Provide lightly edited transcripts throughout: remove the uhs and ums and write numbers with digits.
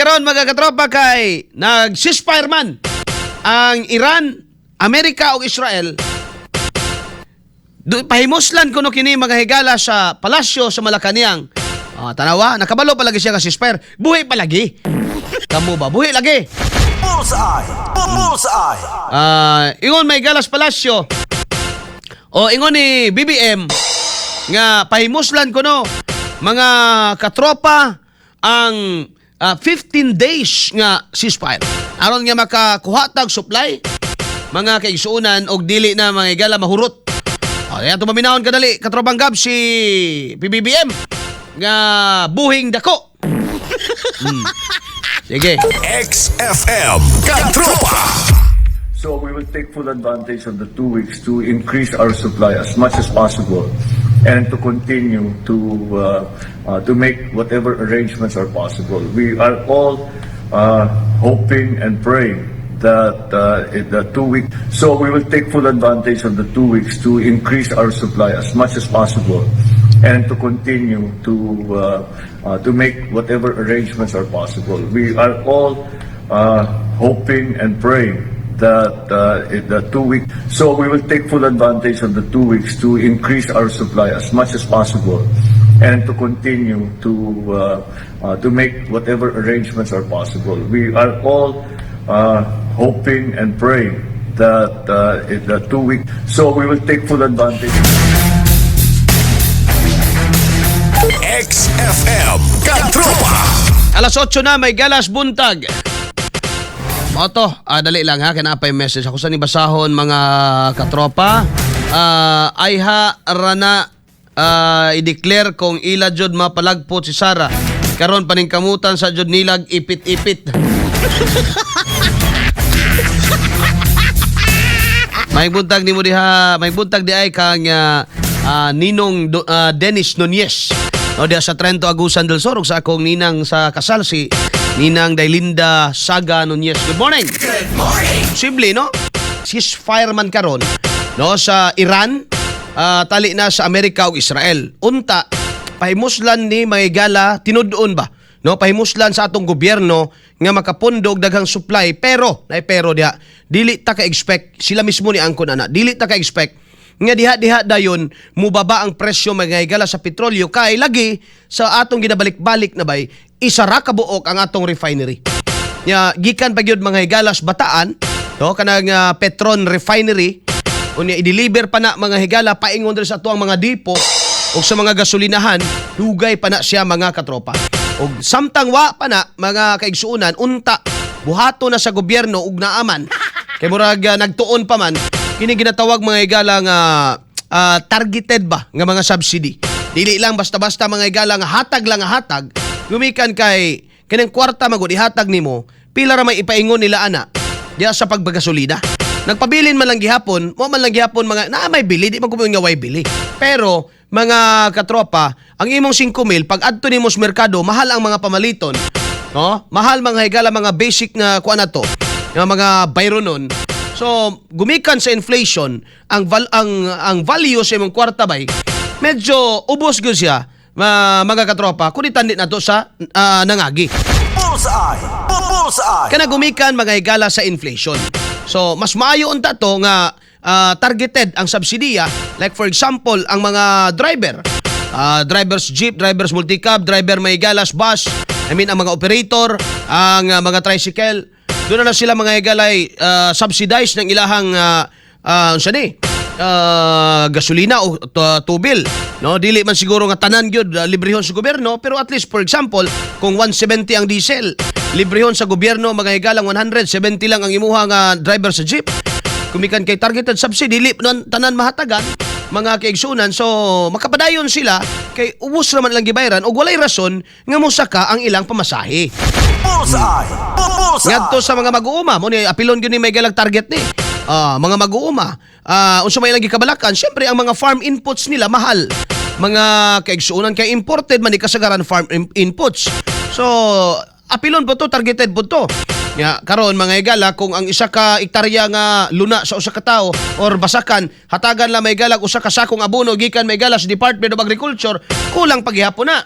karon, mga katropa, kay nag-ceasefire man ang Iran, Amerika ug Israel. Pahimuslan kuno kini, mga higala, sa palasyo sa Malacanang. Ah, tanawa, nakabalo palagi siya nga ceasefire. Buhi palagi. Kamo ba? Buhi lagi. Bullseye! Bullseye! Ah, ingon may galas palasyo. O ingon ni BBM nga pahimuslan kuno, mga katropa, ang 15 days nga ceasefire. Aron nga makakuha tag supply, mga kaigsuonan, og dili na, mga higala, mahurot. O, ayan, tumaminahon kadali, katropang Gab, si PBBM nga buhing dako. Sige. XFM Katropa! So we will take full advantage of the 2 weeks to increase our supply as much as possible and to continue to make whatever arrangements are possible. We are all hoping and praying that in the 2 week. So we will take full advantage of the 2 weeks to increase our supply as much as possible and to continue to make whatever arrangements are possible. We are all hoping and praying that in the 2 week. So we will take full advantage of the 2 weeks to increase our supply as much as possible and to continue to make whatever arrangements are possible. We are all hoping and praying that in the 2 week. So we will take full advantage. XFM Katropa! Alas 8 na, may galas buntag. Moto, dali lang ha, kaya pa yung message. Ako sa ni basahon, mga katropa. Ayha rana i-declare kung ila jud mapalagpot si Sara. Karon paningkamutan sa jud nilag ipit-ipit. May buntag ni mo diha, may buntag di ay kang Ninong Dennis Nunez. No, diha sa Trento, Agusan del Sur, ug sa akong ninang sa kasal, si Ninang Dailinda Saga Nunez. Good morning. Good morning. Posible, no? Ceasefire man karon, no, sa Iran, tali na sa Amerika ug Israel. Unta pahimuslan ni mga higala, tinud-on ba, no, pahimuslan sa atong gobyerno nga makapundo og daghang supply, pero nay pero diha, dili ta ka expect sila mismo ni angkon ana, dili ta ka expect nga diha-diha dayon mubaba ang presyo, mga higala, sa petrolyo, kay lagi sa atong ginabalik-balik na bay, isa ra ka buok ang atong refinery. Nya gikan pa gyud, mga higalas, Bataan, no, kanang Petron refinery. Unya i-deliver pa na, mga higala, paingon diri sa atuang mga depo ug sa mga gasolinahan, dugay pa na siya, mga katropa. Ug samtang wa pa na, mga kaigsuonan, unta buhato na sa gobyerno ug naaman kay murag nagtuon pa man kini ginatawag, mga higala, nga targeted ba nga mga subsidy. Dili lang basta-basta, mga higala, nga hatag lang nga hatag, gumikan kay kining kwarta magud ihatag nimo, pila ra may ipaingon nila ana diya sa pagbagasolina. Nagpabilin man lang gihapon, mo man lang gihapon mga naa may bili, di man ko nga way bili. Pero mga katropa, ang imong 5 mil pag adto nimo sa merkado, mahal ang mga pamaliton. No? Mahal, mga higala, mga basic na kuan na to, nga mga bayronon. So, gumikan sa inflation, ang value sa imong kwarta bay, medyo ubos gyud siya, mga katropa, kun itandi na to sa nangagi. Bullseye! Bullseye! Kana gumikan, mga higala, sa inflation. So, mas maayo unta to nga targeted ang subsidiya. Like for example, ang mga driver, drivers jeep, drivers multicab, driver may galas bus, I mean ang mga operator, ang mga tricycle, doon na sila, mga higalay, subsidize ng ilahang unsa ni? Gasolina o tubil, no, dili man siguro nga tanan gyud librehon sa gobyerno, pero at least, for example, kung 170 ang diesel, librehon sa gobyerno, mga higalang, 170 lang ang imuha nga driver sa jeep, kumikan kay targeted subsidy, dili tanan mahatagan, mga kaigsunan. So makapadayon sila kay ubos raman lang gibayaran ug walay rason nga mosaka ang ilang pamasahe. Bullseye! Bullseye! Ngadto sa mga mag-uuma, mo ni apilon gyud ni may galag target ni. Mga mag-uuma, unsa may ilang gikabalakan, syempre ang mga farm inputs nila mahal. Mga kaigsuonan, kay imported man ni kasagaran farm inputs. So, apilon po to, targeted po to. Ya, karon, mga higala, kung ang isa ka ektarya nga luna sa usa ka tawo or basakan, hatagan lang may galag usa ka sakong abono gikan may gala sa Department of Agriculture, kulang paghihapon na.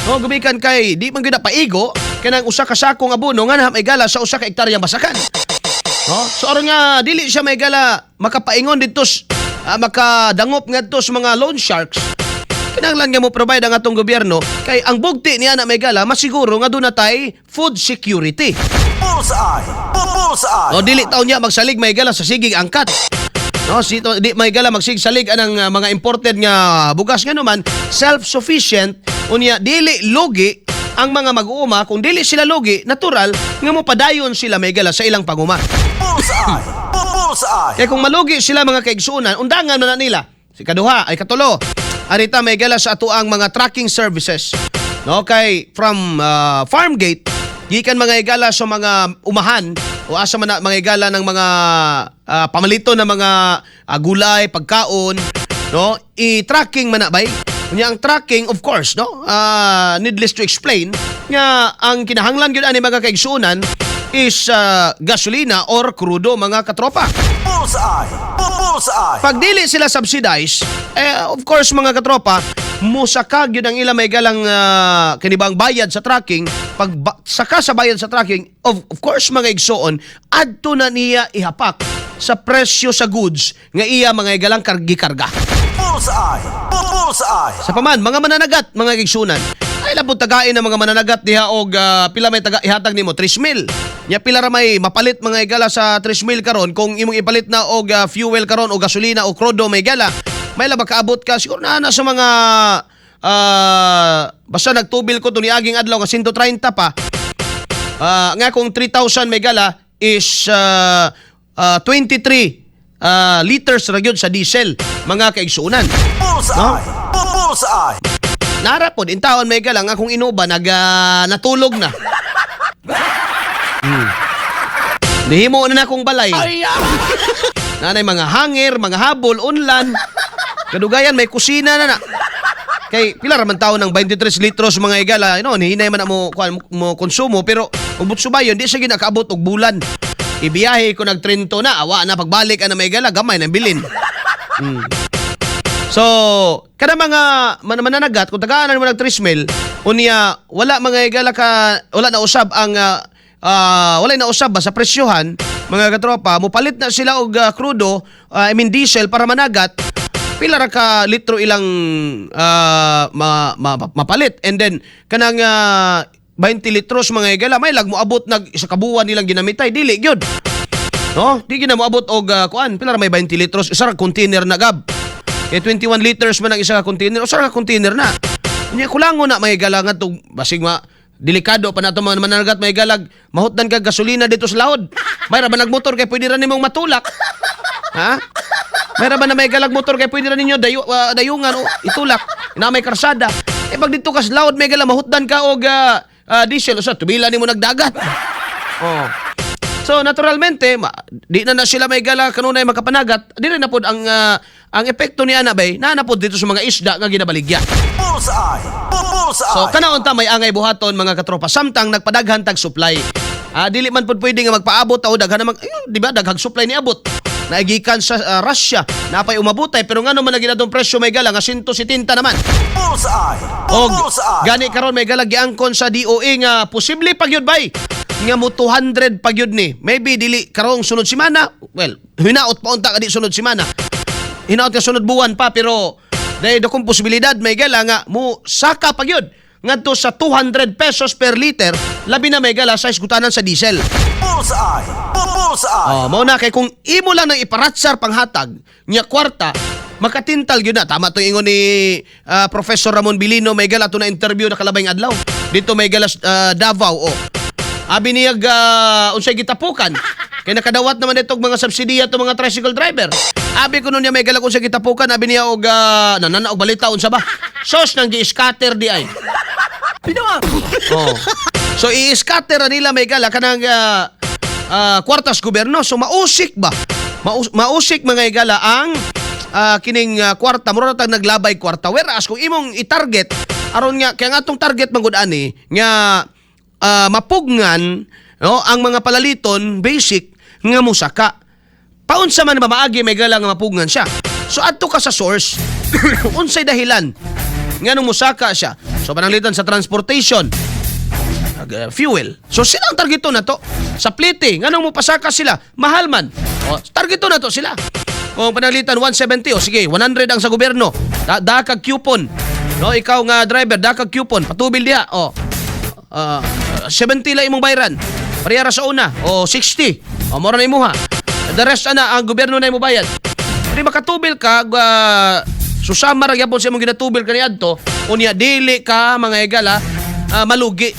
No, gumikan kay di man gyud na paigo. Kanang usa ka sakong abono nga may gala sa usa ka hektaryang basakan. No? So aron nga dili siya may gala makapaingon didto makadangop ngadto sa mga loan sharks. Kinahanglan nga mo provide ang atong gobyerno kay ang bugti niya na may gala masiguro nga duna tay food security. Bullseye! Bullseye! O dili taon niya magsalig may gala sa sigig angkat. No, si to, di may gala magsigsalig anang mga imported nga bugas, nga naman self-sufficient unya dili lugi ang mga mag-uuma. Kung dili sila lugi, natural nga mo padayon sila may gala sa ilang panguma. Bullseye! Bullseye! Kaya kung malugi sila, mga kaigsuonan, undangan na na nila. Si kaduha ay katulo. Arita may gala sa atoang mga trucking services. No, kay from farm gate gikan mga igala sa mga umahan o asa man na mga igala ng mga pamalito ng mga gulay, pagkaon, no? I-tracking man na bay. Unya ang tracking, of course, no? Needless to explain nga ang kinahanglan gyud ani, mga kaigsuonan, is gasolina or krudo, mga katropa. Bullseye! Bullseye! Pag dili sila subsidize, eh, of course, mga katropa, musaka gyud ang ila may galang kanibang bayad sa trucking. Pag saka sa bayad sa trucking, of course, mga igsoon, adto na niya ihapak sa presyo sa goods nga iya mga igalang kargi-karga. Bullseye! Bullseye! Sa paman, mga mananagat, mga igsunan, ay labot tagain ang mga mananagat diha og pila may taga ihatag nimo 3,000. Nya pila ra may mapalit, mga igala, sa 3,000 karon kung imong ipalit na og fuel karon o gasolina o krudo, may gala. May laba kaabot ka siguro na na sa mga basta nagtubil ko to niaging adlaw nga 130 pa. Nga kung 3,000 may gala is 23 liters ra gyud sa diesel, mga kaigsuonan. Bullseye! Bullseye! Nara pod intaon may galang akong inuba nag natulog na. Nihimo na na akong balay. Nanay mga hanger, mga habol, unlan. Kadugayan may kusina na na. Kay pila ra man taon ng 23 litros, mga igala, nihinay man na mo kuan mo konsumo, pero ubot subayon di siya ginakaabot og bulan. Ibiyahe ko nag-Trento na, awa na pagbalik ana may igala, gamay na bilin. So, kada mga mananagat, kung tagaan mo nag 3 mil, unya wala mga igala ka wala na usab ang wala na usab ba sa presyohan, mga katropa, mopalit na sila og krudo, I mean diesel para managat, pila ra ka litro ilang mapalit. And then kanang 20 litros, mga igala, may lag moabot nag isa ka buwan nilang ginamitay, dili gyud. No? Di gina moabot og kuan, pila ra may 20 litros, isa ra container na gab. Kay 21 liters man ang isa ka container, usa ra ka container na. Unya kulango na may gala nga basig ma delikado pa na to mga mananagat may galag, mahutdan ka gasolina dito sa laod. May ra ba nagmotor kay pwede ra nimong matulak? Ha? May ra ba na may galag motor kay pwede ra ninyo dayungan o itulak na may karsada? Eh pag dito ka sa laod may gala mahutdan ka og diesel, usa tubila nimo nagdagat. Oh. So naturalmente, di na na sila may gala kanunay makapanagat. Di rin na pod ang epekto niya na bay, naa na pod dito sa mga isda nga ginabaligya. Bullseye! Bullseye! So kana unta may angay buhaton, mga katropa, samtang nagpadaghan tag supply. Dili man pod pwede nga magpaabot ta o daghan naman, ayun, di ba daghang supply ni abot. Naigikan sa Russia, napay umabutay, pero ngano man lagi natong presyo may gala nga 170 naman? Bullseye! Og Bullseye! gani karon may gala giangkon sa DOE nga posible pa gyud bay nga mo 200 pa gyud ni. Maybe dili karong sunod semana. Well, hinaot pa unta ka di sunod semana. Hinaot ka sunod buwan pa, pero dahil dakong posibilidad may gala nga mo saka pa gyud ngadto sa 200 pesos per liter, labi na may gala sa isgutanan sa diesel. Bullseye! Bullseye! Oh, mao na kay kung imo lang nang iparatsar panghatag nya kwarta, makatintal gyud na. Tama to ingon ni Professor Ramon Bilino may gala to na interview na kalabayng adlaw. Dito may gala Davao oh. Abi niya unsay gitapukan. Kay nakadawat naman itong mga subsidiya to mga tricycle driver. Abi kuno niya may gala kung unsay gitapukan, abi niya og nanana og balita unsa ba. Sos nang gi-scatter di ay. Oh. So i-scatter na nila may gala kanang kwartas gobyerno. So mausik ba? Mausik mga igala ang kining kwarta, mura na tag naglabay kwarta. Whereas kung imong i-target aron nga kaya nga atong target man gud ani nga mapugngan, no, ang mga palaliton basic nga musaka. Paunsa man ba maagi may gala nga mapugngan siya? So adto ka sa source. Unsay dahilan nganong musaka siya? So pananglitan sa transportation. Fuel. So sila ang targeto na to. Sa plite, nganong mo pasaka sila? Mahal man. O, targeto na to sila. Kung pananglitan 170, o sige, 100 ang sa gobyerno. Da kag coupon. No, ikaw nga driver, da kag coupon, patubil diha. O. 70 lang imong bayran. Parehara sa una, o 60. O mora na imuha. The rest ana ang gobyerno na imo bayad. Pero makatubil ka, susama ra gyapon sa imong ginatubil kaniadto, unya dili ka, mga higala, malugi.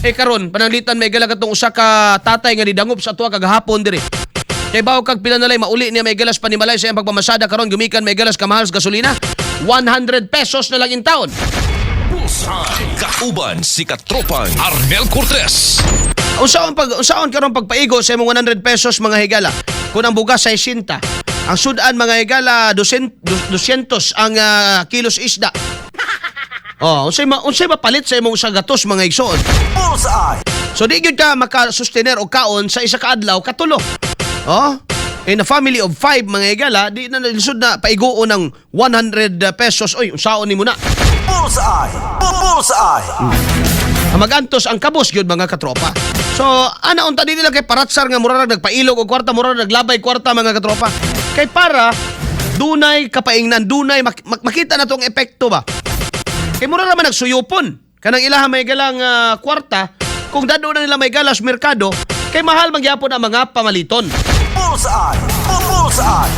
Eh karon pananglitan, may higala, katong usa ka tatay nga nidangop sa tuwa kagahapon diri. Kay bawo kag pila nalay mauli niya, may galas, panimalay sa iyang pagpamasada karon gumikan, may galas, kamahal sa gasolina. 100 pesos na lang in town. Bullseye. Kauban si Katropang Arnel Cortez. Unsaon karon pagpaigo sa imong 100 pesos, mga higala, kung ang bugas 60, ang sudan, mga higala, 200, 200 ang kilos isda? Oh, unsay mapalit sa imong sa gatos, mga igsoon? Bullseye! So di gyud ka maka-sustainer og kaon sa isa ka adlaw katulo. Oh, in a family of five, mga higala, di na lisod na paiguon ng 100 pesos. Oy, unsaon nimo na? Bullseye! Bullseye! Ang magantos ang kabos gyud, mga katropa. So, ana unta nila kay paratsar nga mura ra nagpailog og kwarta, mura ra naglabay kwarta, mga katropa. Kay para dunay kapaingnan, dunay makita na tong epekto ba. Kay mura ra man nagsuyupon. Kanang ilaha may galang kwarta, kung dado na nila may galas merkado, kay mahal magyapon ang mga pamaliton. Bullseye! Bullseye!